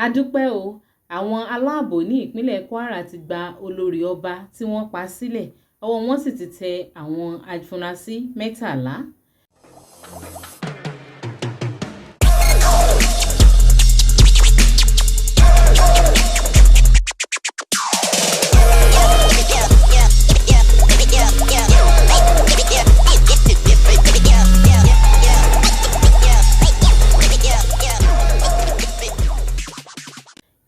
A dúpẹ́ o, àwọn aláàbò ní ìpínlẹ̀ Kwara ti gba olórí ọba tí wọ́n pa sílẹ̀, ọwọ́ wọn sì ti tẹ àwọn afurasí 13.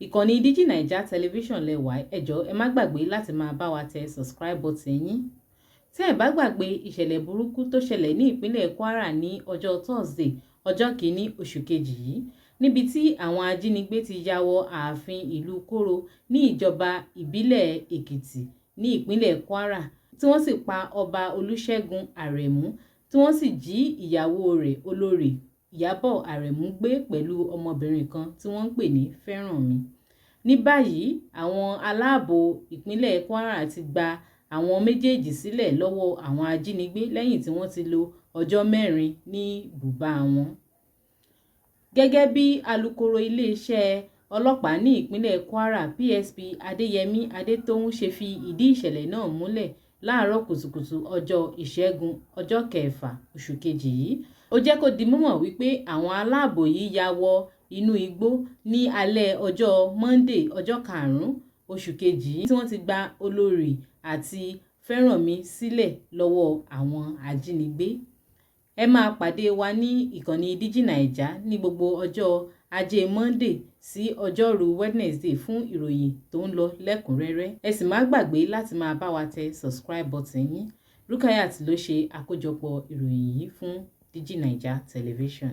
Ìkànnì Digi Naija Television lẹ́wà. Ẹ jọ̀ọ́, ẹ má gbàgbé láti máa bá wa tẹ subscribe button yín. Tẹ́ ẹ bá gbàgbé ìṣẹ̀lẹ̀ burúkú tó ṣẹlẹ̀ ní ìpínlẹ̀ Kwara ní ọjọ́ Thursday, ọjọ́ 1 oṣù kejì yìí, níbi tí àwọn ajínigbé ti ya wọ ààfin ìlú Kóró ní ìjọba ìbílẹ̀ Èkìtì ní ìpínlẹ̀ Kwara, tí wọ́n sì pa Ọba Olúṣẹ́gun Àrẹ̀mú, tí wọ́n sì jí ìyàwó rẹ̀, Olórí Ìyábọ̀ Àrẹ̀mú, gbé pẹ̀lú ọmọbìnrin kan tí wọ́n ń pè ní Fẹ́rànmi. Ní báyìí, àwọn aláàbò ìpínlẹ̀ Kwara ti gba àwọn méjèèjì sílẹ̀ lọ́wọ́ àwọn ajínigbé lẹ́yìn tí wọ́n ti lo ọjọ́ 4 ní bùbá wọn. Gẹ́gẹ́ bí alūkkóró iléeṣẹ́ ọlọ́pàá ní ìpínlẹ̀ Kwara, PSP Adéyẹmí Adétọ́un, ṣe fi ìdí ìṣẹ̀lẹ̀ náà múlẹ̀ láàárọ̀ kùtùkùtù ọjọ́ Ìṣẹ́gun, ọjọ́ 6 oṣù kejì yìí. Ó jẹ́ kó di mímọ̀ wípé àwọn aláàbò yìí ya wọ inú igbó ní alẹ́ ọjọ́ Monday, ọjọ́ 5 oṣù kejì yìí, tí wọ́n ti gba olórí àti Fẹ́rànmi sílẹ̀ lọ́wọ́ àwọn ajínigbé. Ẹ máa pàdé wa ní ìkànnì Digi Naija ní gbogbo ọjọ́ Ajé Monday sí ọjọ́rú Wednesday fún ìròyìn tó ń lọ lẹ́kùnrẹ́rẹ́. Ẹ sì má gbàgbé láti máa bá wa tẹ subscribe button yín. Rukayat ló ṣe àkójọpọ̀ ìròyìn yìí fún Digi Naija Television.